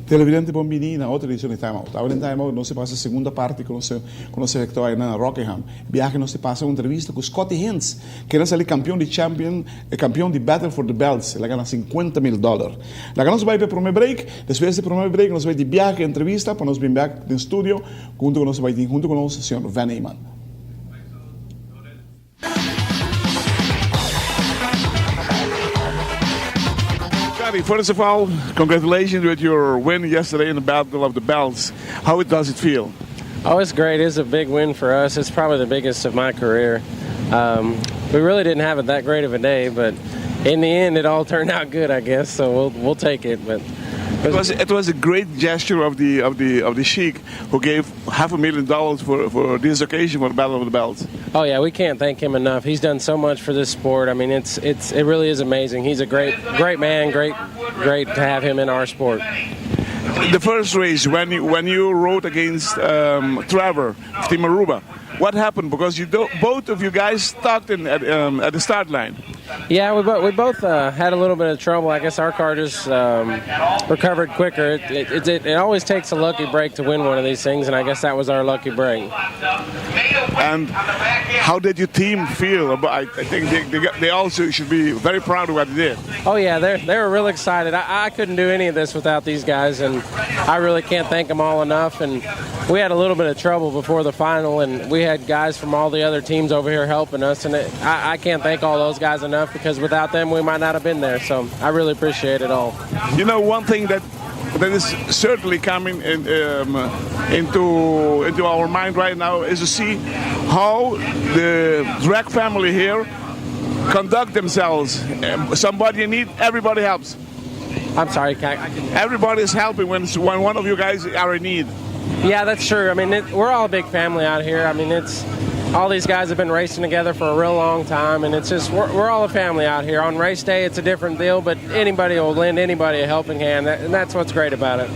Televidente bon bini na otro edicion di Time Out. Awe den Time Out nos ta pasa segunda parti cu nos cu nos efectua ayna na Rockingham. Biahe nos ta pasa un entrevista cu Scotty Hintz, kende a sali campeon di champion e campeon di Battle for the Belts. El a gana 50 mil dollar. Laga nos bai pa e prome break. Despues di e prome break nos bai di biahe entrevista pa nos bin bek den studio hunto cu nos bai tin hunto cu nos señor Van Eman. Scotty, first of all, congratulations with your win yesterday in the Battle of the Belts. How it does it feel? Oh, it's great. It's a big win for us. It's probably the biggest of my career. Um, we really didn't have it that great of a day, but in the end, it all turned out good, I guess. So we'll we'll take it. But it was it was a great gesture of the of the of the sheik who gave half a million dollars for for this occasion for the Battle of the Belts. Oh yeah, we can't thank him enough. He's done so much for this sport. I mean, it's it's it really is amazing. He's a great great man. Great great to have him in our sport. The first race when you, when you rode against um, Trevor Team Aruba, what happened? Because you do, both of you guys stopped in at, um, at the start line. Yeah, we, bo- we both uh, had a little bit of trouble. I guess our car just um, recovered quicker. It, it, it, it always takes a lucky break to win one of these things, and I guess that was our lucky break. And how did your team feel? About, I, I think they, they, they also should be very proud of what they did. Oh, yeah, they they were real excited. I, I couldn't do any of this without these guys, and I really can't thank them all enough. And we had a little bit of trouble before the final, and we had guys from all the other teams over here helping us, and it, I, I can't thank all those guys enough because without them, we might not have been there. So I really appreciate it all. You know, one thing that that is certainly coming in, um, into into our mind right now is to see how the drag family here conduct themselves. Um, somebody in need, everybody helps. I'm sorry, can I, Everybody is helping when when one of you guys are in need. Yeah, that's true. I mean, it, we're all a big family out here. I mean, it's all these guys have been racing together for a real long time, and it's just we're, we're all a family out here. On race day, it's a different deal, but anybody will lend anybody a helping hand, and that's what's great about it.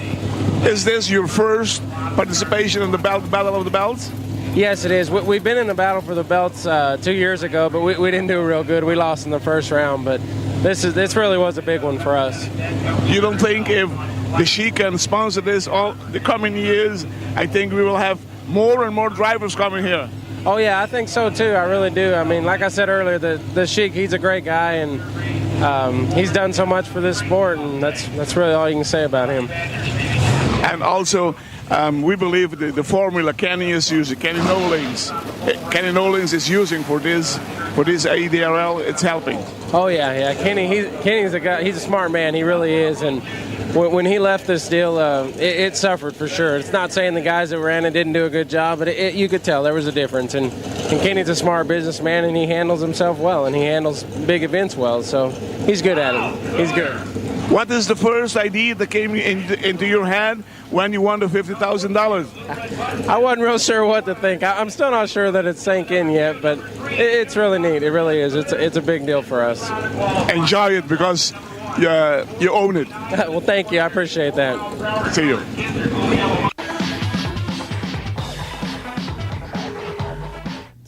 Is this your first participation in the belt, Battle of the Belts? Yes, it is. We, we've been in the battle for the belts uh, two years ago, but we, we didn't do real good. We lost in the first round, but this is this really was a big one for us. You don't think if the Sheik can sponsor this all the coming years, I think we will have more and more drivers coming here. Oh yeah, I think so too. I really do. I mean, like I said earlier, the the Sheik, he's a great guy, and um, he's done so much for this sport, and that's that's really all you can say about him. And also, um, we believe the, the formula Kenny is using, Kenny Nolings, eh, Kenny Nolings is using for this for this ADRL, it's helping. Oh yeah, yeah. Kenny, he, Kenny's a guy. He's a smart man. He really is. And when, when he left this deal, uh, it, it suffered for sure. It's not saying the guys that ran it didn't do a good job, but it, it, you could tell there was a difference. And, and Kenny's a smart businessman, and he handles himself well, and he handles big events well. So he's good at it. He's good. What is the first idea that came in, into your head when you won the $50,000? I wasn't real sure what to think. I, I'm still not sure that it's sank in yet, but it, it's really neat. It really is. It's a, it's a big deal for us. Enjoy it because you, you own it. well, thank you. I appreciate that. See you.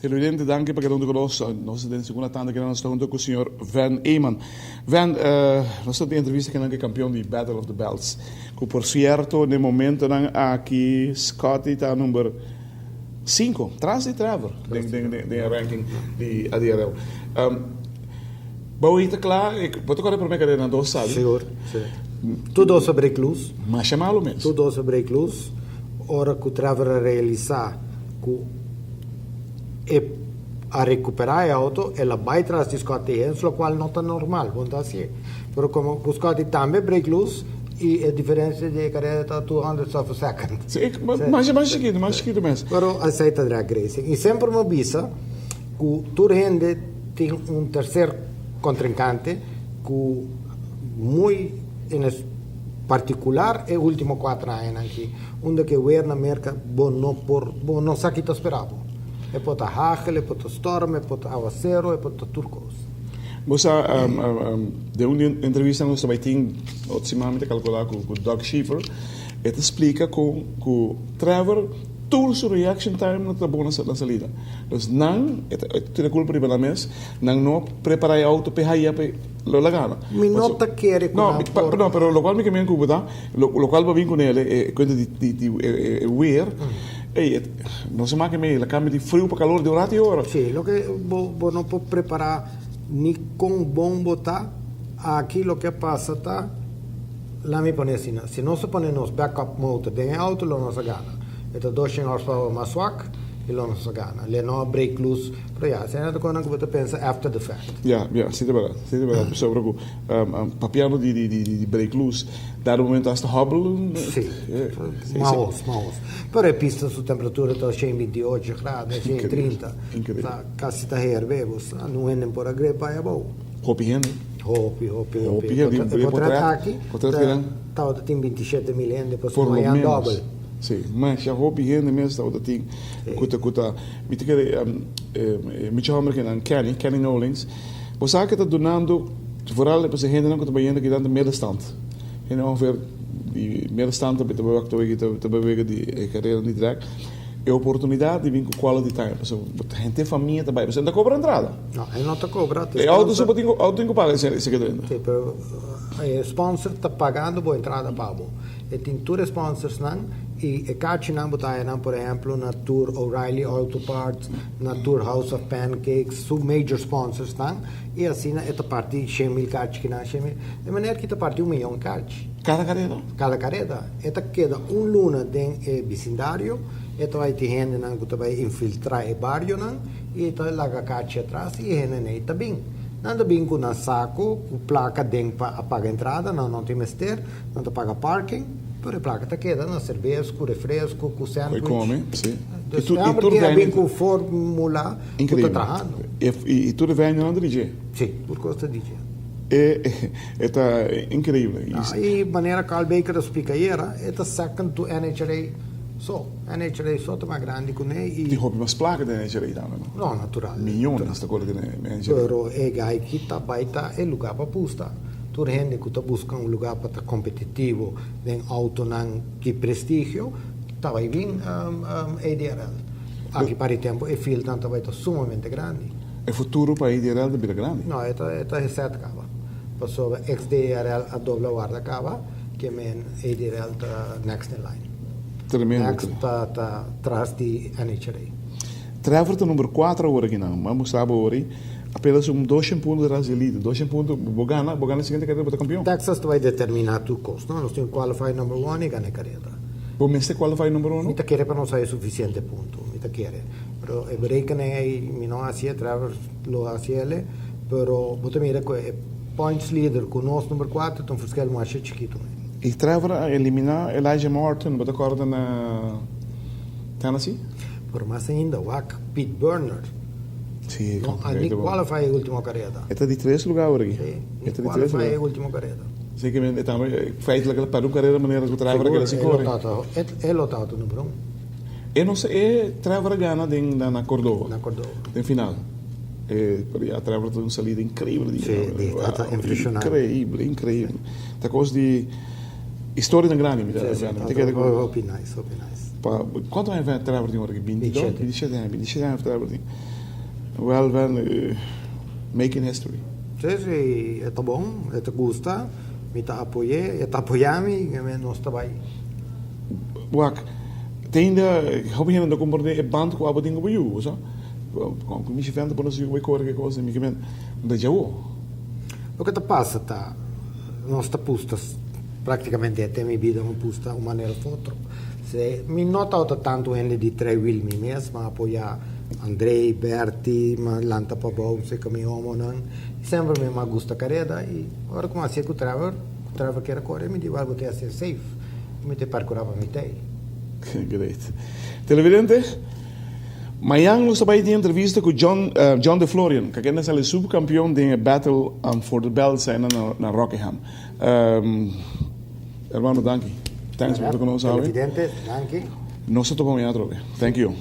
Televidente, danki pa keda hunto ku nos. Nos ta den segunda tanda keda nos ta hunto ku señor Van Eman. Van, uh, nos ta den entrevista kinan ku e kampeon di Battle of the Belts. Ku por sierto, den momentonan aki Scotty ta number 5, tras di Trevor, den, den, den, den e ranking di ADRL. Um, bo ta kla, bo ta kore promé karera na dos sabi? Sigur, si. Tur dos a break loose. Masha malo mes. Tur dos a break loose. Ora ku Trevor a realisá ku e a recuperá e auto, el a bai tras di Scotty Hens, locual no ta normal, bo no ta hacié. Pero como cu Scotty tambe break loose y e diferencia di e carera ta 200 of a second. Sí, mas mas chiquito, mas chiquito mes. Pero esey ta drag racing. Y semper mi a bisa cu tur hende tin un tercer contrincante cu muy en particular e ultimo cuatro añanan aki. Unda ke weer na Merka bo no por, bo no sa ki ta spera bo. E por ta hagel, e por ta storm, e por ta awasero, e por ta tur kos. Bo sa, den un entrevista nos ta bai tin otro siman mi ta kalkulá ku Doug Schiefer, e ta splika ku ku Trevor tur su reaction time no ta bon na salida. Dus nan, e ta tira kulpa riba nan mes, nan no prepará e outo p'e haya p'e lo la gana. Mi no ta kere ku nan por. No, pero lokual mi ke men ku bo ta, lokual bo a bin kuné e kuenta di di e weer, ey, no se make mei, el a kambia di friu pa kalor di un ratu i ora. Sí, loke bo no por prepará ni kon bon bo ta, aki loke a pasa ta, laat mi pone asina, si nos a pone nos backup motor den e auto lo nos a gana. E ta 200 horsepower mas swak i lo nos a gana. Le no a break loose, pero ya, esei ta konan ku bo ta pensa after the fact. Ya, ya, si ta bèrdat, si ta bèrdat, pasobra ku papiando di di break loose, dado momento hasta hobble. Si, mahos, mahos. Pero e pista su temperatura ta 128 grado, 130. Increíble. Ta kasi ta herbe, bo sa, no hende por a grepa ahí abou. Hopi hende. Hopi, hopi, hopi. Hopi hende. E potret aki Potret kinan? tabata tin 27 mil hende, Por pasobra lo mañana menos. dobel. Si, masha hopi hende mes tabata tin ku ta, mi ta kere mucha homber kinan Kenny, Kenny Nolings, bo sa ke ta dunando vooral e hendenan ku ta bayendo kinan ta middenstand. Hende ongeveer di middenstand ta bewega ta bewega di e karera di drag. E oportunidat di bin ku quality time, pasobra henter famia ta bai, pasobra no ta kobra entrada. No, e no ta kobra. E auto so bo tin ku auto tin ku paga esei ke drenta. Si, pero e sponsor ta pagando bo entrada pa bo. E tin tur e sponsorsnan i e kachinan bo ta haya nan por ehemplo na tur O'Reilly Auto Parts, na tur House of Pancakes, su major sponsorsnan i asina e ta parti 100,000 kachi kinan 100,000. Di manera ki ta parti 1 miyon kachi. Kada kareda? Kada kareda. E ta keda un luna den e bisindario, e ta bai tin hendenan ku ta bai infiltrá e barionan i e ta laga kachi atras i e hendenan ei ta bin. Nan ta bin ku nan sako ku plaka den pa a paga entrada, nan no tin mester, nan ta paga parking, pero e plaka ta keda na serbes ku refresko ku sandwich. Koi kome, si. Dus e homber tin a bin ku formula ku ta trahando. I tur e venue nan ta di dje? Si, tur kos ta di dje. E ta increíble. I manera Carl Baker a splika ayera, e ta second to NHRA so. NHRA so ta mas grandi kuné i. Tin hopi mas plaka den NHRA tambe, no? No, natural. Miyones ta kore den NHRA. Pero e guy ki ta bai ta e lugar pa pusta. Tur hende ku ta buska un lugar pa ta kompetitivo den autonan di prestigio ta bai bin ADRL. Aki pa di tempu e fieldnan ta bai ta sumamente grandi. E futuro pa ADRL ta bira grandi. No, e ta e ta set kaba. Pasobra XDRL a dobla warda kaba, ke men ADRL ta next in line. Tremendo. Next ta ta tras di NHRA. Trevor ta number 4 awor aki nan. Bo a mustra bo awor ei. Apenas un 200 punto tras di líder. 200 punto, bo gana, bo gana e siguiente karera bo ta kampion. Texas ta bai determina tur kos, no? Nos tin qualify number one i gana e karera. Bo mester qualify number uno? Mi ta kere pa nos haya sufisiente punto. Mi ta kere. Pero e berekening ei mi no hasié, Trevor lo hasiele, pero bo ta mira ku e points leader ku nos number 4 ta un verschil masha chikitu. I Trevor a eliminá Elijah Morton, bo ta kòrda na Tennessee? Pero mas ainda, wak Pete Bernard. Sí, no a ni qualify e ultimo kareda. E ta di tres lugar awor aki. Sí, ni qualify e ultimo kareda. Sí, ke men e tambe feitelijk el a pèrdè un kareda manera ku Trevor a keda sin kore. E lo tabata number un. E no sa e Trevor a gana den na Cordova. Na Cordova. Den final. E pero ya Trevor ta un salida increíble di. Sí, di ta impresionante. Increíble, increíble. Ta cos di historianan grandi mi ta Sí, sí, mi ta kere ku. Hopi nice, hopi nice. Pa cuanto aña Trevor tin ora aki? 22? 27. 27 aña, 27 aña Trevor tin. Well, well, making history. Sí, sí, e ta bon, e ta gusta, mi ta apoy'é, e ta apoyá mi, nos ta bai. Wak, te ainda hopi hende no ta komprendé e band ku abo tin ku bo yu, bo sa? Kon ku mishi venta por nos yu bai kore ke kos, mi ke men da djawo. Loke ta pasa ta, nos ta pusta praktikamente henter mi bida mi pusta un manera of otro. Se mi no tabata tantu hende di trae wiel mi mes, mi a apoyá Andrei, Berti, mi a lanta pabou seka mi omonan. Semper mi a gusta kareda i ora ku mi a hasié ku Trevor, ku Trevor kier a kore, mi di, wèl bo ta hasié safe. Mi ta percura pa mi tei. Great. Televidente, mañan nos ta bai tin entrevista cu John, John DeFlorian, cu a kende sali subcampeon den e Battle for the Belts aina na Rockingham. Hermano, danki. Thanks pa ta cu nos awe. Televidente, danki. Nos ta topa mañan atrobe. Thank you.